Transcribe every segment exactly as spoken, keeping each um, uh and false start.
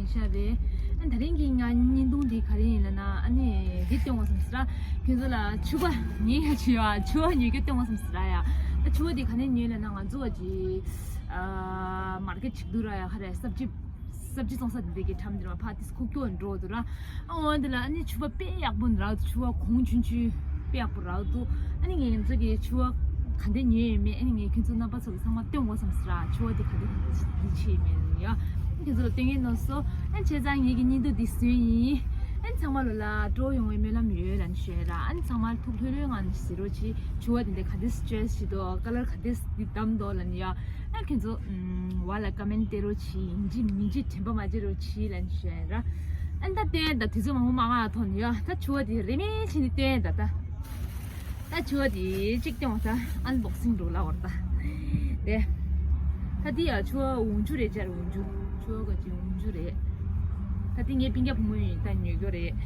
ཤ་རེད། ཨ་ད་རིང་གི་ང་བརྙན་ཐུང་འདི་ག་རེ་ཡིན་ལབ་ན། ཨ་ནི་འདི་སྟོན་དགོས་བསམ་སོང་ར། ཁྱོད་ཚོ་ལ་ཕྱུ་པ་ཉོས་ཡ་བྱོས་ཨ། ཕྱུ་པ་ཉོ་རྒྱུ་སྟོན་དགོས་བསམ་སོང་ར་ཡ། ཨ་ཕྱུ་པ་འདི་ག་ནས་ཉོས་ལབ་ན། ང་ཚོ་བ་ཅི་ཨ་མར་ཀེཊ་ཅིག་འདུག་ར་ཡ། ཧ་རེ་སབ་ཇི་སབ་ཇི་བཙོང་ས་འདི་གི་འགྲམ་འདི་ར་ཕ་ཏིས་ཁུག་ཀྱོག་འགྲོ་འདུག་ར། ཨ་འོ་འདི་ལ་ཨ་ནི་ཕྱུ་པ་དཔེ་ཡག་པོ་འདུག་ར། ཕྱུ་པ་གོང་ཆུང་ཆུང་དཔེ་ཡག་པོ་རག་འདུག་ཨ་ནི་ངས་ང་ཚོ་གི་ཕྱུ་པ་ག་འདྲ་ཉོས་ཡོད་མེད། ཨ་ནི་ངས་ཁྱོད་ཚོ་རྣམ་པ་ཚོ་ལ་ཚང་མ་སྟོན་དགོས་བསམ་སོང་ར། ཕྱུ་པ་འདི་ག་འདྲ་ག་འདྲ་འདི་ཆེ་ཡོད་མེད་ཡ། ཨ་ཁྱོད་ཚོ་ལ་སྟོན་གྱི་ནོར་སོང་། ཨ་བྱས་ཙང་ངེད་ཀྱི་བརྙན་ཐུང་འདི་བཟོས་ཡིན། ཨ་ཚང་མ་ལོ་ལ་སྤྲོ་ཡོང་བའི་སྨོན་ལམ་ཡོད་ལབ་ནས་ཞུ་ཡ་ར། ཨ་ཚང་མ་ཐུགས་ལྷོད་ལྷོད་ངང་ནས་གཟིགས་རོགས་གྱིས། ཕྱུ་པ་འདི་འདྲ་ག་འདྲ་ཅོའི་སི་བྱེད་དོ། ཀ་ལར་ག་འདྲ་འདི་བདམས་དོ་ལབ་ནས་ཡ། ཨ་ཁྱོད་ཚོ་ཨམ་བ་ལ་ཀ་མེན་སྟེར་རོགས་གྱིས། ཡིན་གཅིག་མིན་གཅིག་དྲན་པ་མ་བརྗེད་རོགས་གྱིས་ལབ་ནས་ཞུ་ཡ་ར། ཨ་ད་སྟོན་ད་དུས་ཚོད་མང་པོ་མ་མང་ཐོག་ནས་ཡ། ད་ཕྱུ་པ་འདི་རེ་མེད་བྱས་ནས་སྟོན་ད་ད། ད་ཕྱུ་པ་དེ་གཅིག་སྟོན་བ་ད་ཨན་བོག་སིང་འགྲོ་ལ་བར་ད། དེ། ད་དེ་ཡ་ཕྱུ་པ་འོག་འཇུ་རེད་ཅར། འོག་འཇུ། ཕྱུ་པ་ག་ཅི་འོག་འཇུ་རེད། ད་དེ་ངའི་སྤུན་ཀྱག་བུ་མོ་ཡིན་ད་ཉོས་རྒྱུ་རེད།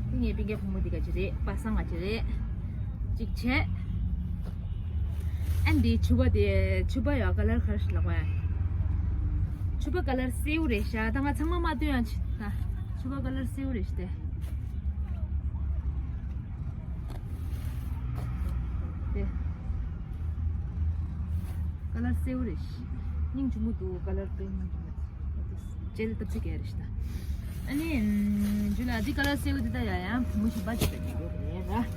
དེ་ངའི་སྤུན་ཀྱག་བུ་མོ་དེ་ག་ཅི་རེད། པ་སངས་ག་ཅི་རེད། གཅིག་བྱས། ཨན་དེ་ཕྱུ་པ་དེ་ཕྱུ་པ་ཡ་ཀ་ལར་ག་རེ་ལབ་དགོས་ཡ། ཕྱུ་པ་ཀ་ལར་སེའུ་རེད་ཤག་ད་ང་ཚང་མ་མ་སྟོན་ཡ་ཆི་ད། ཕྱུ་པ་ཀ་ལར་སེའུ་རེད་ཤག་དེ། དེ། ཀ་ལར་སེའུ་རེད། སྙིང་རྗེ་མོ་འདུག་ཀ་ལར་དཔེ་སྙིང་རྗེ་མོ་འདུག་ཅེལ་ཏབ་ཅིག་ག་རེད་ཤག་ད། ཨ་ནི་ཨམ་ཇུ་ལ་འདི་ཀ་ལར་སེའུ་འདི་ད་ཡ་ཡང་བུ་མོ་གཞན་པ་ཅིག་ད་ཉོ་དགོས་རེད་ར།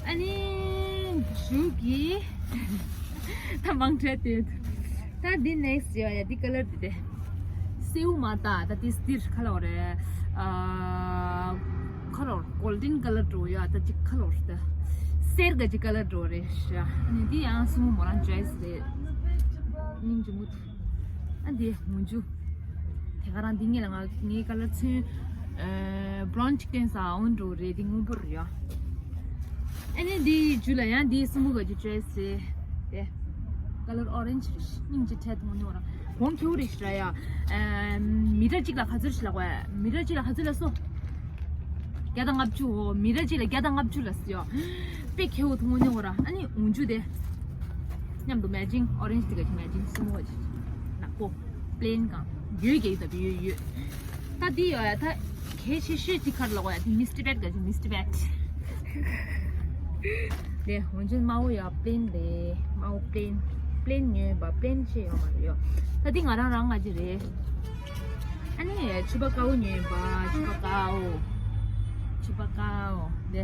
ཨ་ནི་ཇུ་གི་ད་མང་ཁྲལ་དེ། ད་འདི་ནེག་སི་ཡོད་ཡ། འདི་ཀ་ལར་འདི་དེ། སེའུ་མ་ད་ད་དེ་སྟིར་ཁ་ལོ་རེད། ཨ་ཁ་ལོ་གོལ་ཌན་ཀ་ལར་འགྲོ་ཡ། ད་ཅིག་ཁ་ལོ་རེད། ད་སེར་ག་ཅིག་ཀ་ལར་འགྲོ་རེད་ཤག་ཨ་ནི་འདི་ཡང་སུ་མོ་མོ་རང་ཅོའི་སི་རེད། སྙིང་རྗེ་མོ། ཨ་འདི་འོག་འཇུ། དེ་ག་རང་འདི་ངེད་ལ་ང་ངའི་ཀ་ལར་ཚོན་ཨ་བྷ་རའུན་ཅིག་སྟོན་ས་འོན་འགྲོ་རེད། འདི་སྔོན་པོ་རེད་ཡ། ཨ་ནི་འདི་ཇུ་ལ་ཡང་འདི་སྲིན་མོ་ག་ཅིག་ཅོའི་སི་རེད། དེ་ཀ་ལར་ཨོ་རེན་ཇི་རེད། སྙིང་རྗེ་ཁྲལ་མཐོང་ནི་འོ་ར། གོང་ཁེའུ་རེད་ཤག་ར་ཡ། ཨ་མི་ཊར་གཅིག་ལ་ག་ཚོད་ཞིག་ལ་གོ་ཡ། མི་ཊར་གཅིག་ལ་ག་ཚོད་ལ་སོ། བརྒྱ་དང་ལྔ་བཅུ། འོ་མི་ཊར་གཅིག་ལ་བརྒྱ་དང་ལྔ་བཅུ་ལ་སོ་ཡ། དཔེ་ཁེའུ་མཐོང་ནི་འོ་ར། ཨ་ནི་འོག་འཇུ་དེ། མཉམ་དུ་མེ་ཅིང་ཨོ་རེན་ཇི་དེ་ག་ཅིག་མེ་ཅིང་སྲིན་མོ་ག་ཅིག་ནག་པོ། པི་ལེན་གང་། ཡོད་ཀྱི་ཡོད་ད་བི་ཡོད་ཡོད། ད་འདི་ཡོད་ཡ། ད་གལ་ཆེ་ཤོས་ཅིག་ག་རེ་ལབ་དགོས་ཡ། དེ་མི་སི་ཊར་བེད་ག་ཅིག་མི་སི་ཊར་བེད། དེ་འོག་འཇུ་དམར་པོ་ཡ་པི་ལེན་རེད། དམར་པོ་པི་ལེན། པི་ལེན་ཉོས་པ་པི་ལེན་ཆེ་ཡོད་མ་རེད་ཡོད། ད་འདི་ང་རང་རང་ང་ཅི་རེད། ཨ་ནི་ཕྱུ་པ་དཀར་པོ་ཉོས་པ། ཕྱུ་པ་དཀར་པོ། ཕྱུ་པ་དཀར་པོ་དེ།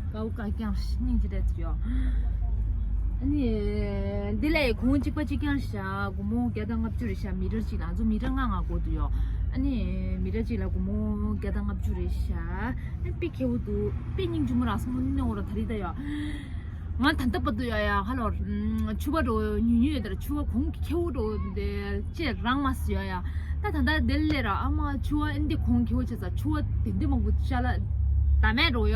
དཀར་པོ་དཀར་རྐྱང་སྙིང་རྗེ་རེད་ཡོད། ཨ་ནི་འདི་ལས་གོང་གཅིག་པ་གཅིག་རྐྱང་ཤག་སྒོར་མོ་བརྒྱ་དང་ལྔ་བཅུ་རེད་ཤག་མི་ཊར་གཅིག་ལ་ང་ཚོ་མི་ཊར་ལྔ་ལྔ་དགོས་འདུག་ཡོད། ཨ་ནི་མི་ཊར་གཅིག་ལ་སྒོར་མོ་བརྒྱ་དང་ལྔ་བཅུ་རེད་ཤག་ཨ་དཔེ་ཁེའུ་འདུག་དཔེ་སྙིང་རྗེ་མོ་རག་སོང་། ནི་འོ་ར་ད་རེས་ད་ཡོད། ང་ད་ལྟ་བར་དུ་ཡོད་ཡ་ཧ་ལོ། ཕྱུ་པ་འགྲོ་ཉུང་ཉུང་ཡོད་དར། ཕྱུ་པ་གོང་ཁེའུ་འགྲོ་དེ་ཅེ་རང་མ་སི་ཡོད་ཡ། ད་ད་ལྟ་དེ་ལས་ར་ཨ་མ་ཕྱུ་པ་ཨིན་དེ་གོང་ཁེའུ་ཆེ་ས། ཕྱུ་པ་དེ་འདི་མང་པོ་ཤ་ལ་ད་མེད་འགྲོ་ཡ།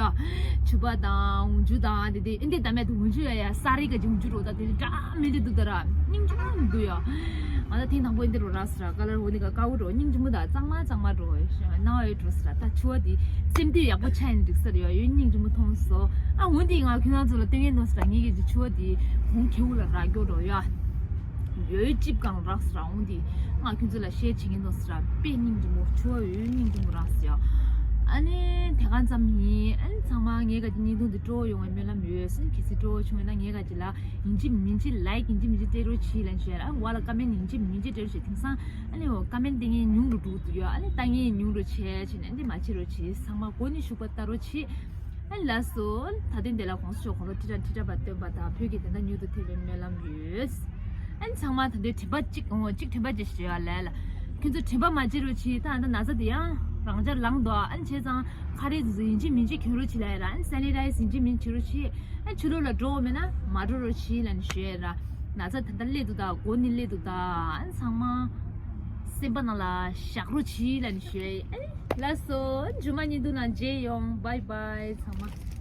ཕྱུ་པ་དང་འོག་འཇུ་དང་དེ་དེ་ཨིན་དེ་ད་མེད་འོག་འཇུ་ཡོད་ཡ། ས་རི་ག་ཅིག་འོག་འཇུ་འགྲོ་ད་དེ་འདྲ་མི་འདི་འདུག་ད་ར། སྙིང་རྗེ་མོ་འདུག་ཡ། ང་ད་ཐེངས་དང་པོ་ཨིན་དེ་རོ་རག་སི་ར། ཀ་ལར་འོ་ནི་ག་དཀར་པོ་འགྲོ། སྙིང་རྗེ་མོ་ད་གཙང་མ་གཙང་མ་འགྲོ་ཡ། ཤ་ན་ཡོད་འགྲོ་སི་ར། ད་ཕྱུ་པ་དེ་སེམས་དུས་ཡག་པོ་ཆ་ཡིན་འགྲིག་ས་རེད་ཡ། ཡོད་སྙིང་རྗེ་མོ་མཐོང་སོང་། ཨ་འོ་འདི་ང་ཁྱོད་རང་ཚོ་ལ་སྟོན་གྱི་ནོར་སི་ར། ངེད་ཀྱི་ཕྱུ་པ་དེ་གོང་ཁེའུ་ལ་རག་རྒྱུ་འགྲོ་ཡ། ཡོད་ཅིབ་གང་རག་སི་ར། འོ་འདི་ང་ཁྱོད་ཚོ་ལ་ཤེར་བྱེད་ཀྱི་ནོར་སི་ར། དཔེ་སྙིང་རྗེ་མོ། ཕྱུ་པ་ཡོད་སྙིང་རྗེ་མོ་རག་སི་ཡ། ཨ་ནི་དེ་ག་ཙམ་ཡིན། ཨ་ནི་ཚང་མ་ངེད་ཀྱི་བརྙན་ཐུང་འདི་སྤྲོ་བོ་ཡོང་བའི་སྨོན་ལམ་ཡོད། སེམས་གལ་སྲིད་སྤྲོ་བོ་བྱུང་ཡོད་ན་ངེད་ཀྱི་ལ་ཡིན་གཅིག་མིན་གཅིག་ལའིཀ་ཡིན་གཅིག་མིན་གཅིག་སྤྲད་རོགས་གྱིས་ལབ་ནས་ཞུ་ཡ། ཨ་ནི་འོ་ལ་ཀ་མེན་ཡིན་གཅིག་མིན་གཅིག་སྤྲད་རོགས་གྱིས། དེང་སང་ཨ་ནི་འོ་ཀ་མེན་དེ་ངས་ཉུང་རུ་འགྲོ་གི་འདུག་ཡ། ཨ་ནི་ད་ངས་ཉུང་རུ་བྱས་བྱས་ནས་ཨ་ནི་མ་བྱེད་རོགས་གྱིས། ཚང་མ་མགོ་ནས་ཤུགས་པ་ལྟ་རོགས་གྱིས། ཨ་ནི་ལགས་སོ། ད་ཐེངས་འདི་ལ་གོང་ས་མཆོག་དགུང་ལོ་ཁྲི་ཕྲག་ཁྲི་ཕྲག་བར་བརྟན་པ་དང་བོད་ཀྱི་བདེན་མཐའ་མྱུར་དུ་ཐེབས་པའི་སྨོན་ལམ་ཡོད། ཨ་ནི་ཚང་མ་ད་ལྟའི་དྲན་པ་གཅིག་འོང་གཅིག་དྲན་པ་བརྗེད་ཤེས་ཡོད་ལ་ལ། ཁྱོད་ཚོ་དྲན་པ་མ་བརྗེད་རོགས་གྱིས། ད་ཨ་ད་ན་ཚ་དེ་ཡང་རང་འཇགས་ལངས་འདུག་ཨ་ནི་བྱས་ཙང་ཁ་རས་ཡིན་གཅིག་མིན་གཅིག་གྱོན་རོགས་གྱིས་ལབ་ཡ་ར། ཨ་ནི་སེ་ནི་ཊའི་ཛི་ཡིན་གཅིག་མིན་གྱོན་རོགས་གྱིས། ཨ་ནི་ཕྱི་ལོགས་ལ་འགྲོ་འོང་མེད་ན་མ་འགྲོ་རོགས་གྱིས་ལབ་ནས་ཞུ་ཡ་ར། ན་ཚ་ད་ལྟ་སླེབས་འདུག་ད་མགོ་ནས་སླེབས་འདུག་ད་ཨ་ནི་ཚང་མ་སེམས་པ་ནང་ལ་བཞག་རོགས་གྱིས་ལབ་ནས་ཞུ་ཡ། ཨ་ནི་ལགས་སོ། མཇུག་མ་བརྙན་ཐུང་ནང་མཇལ་ཡོང་། བྷའི་བྷའི་ཚང་མ།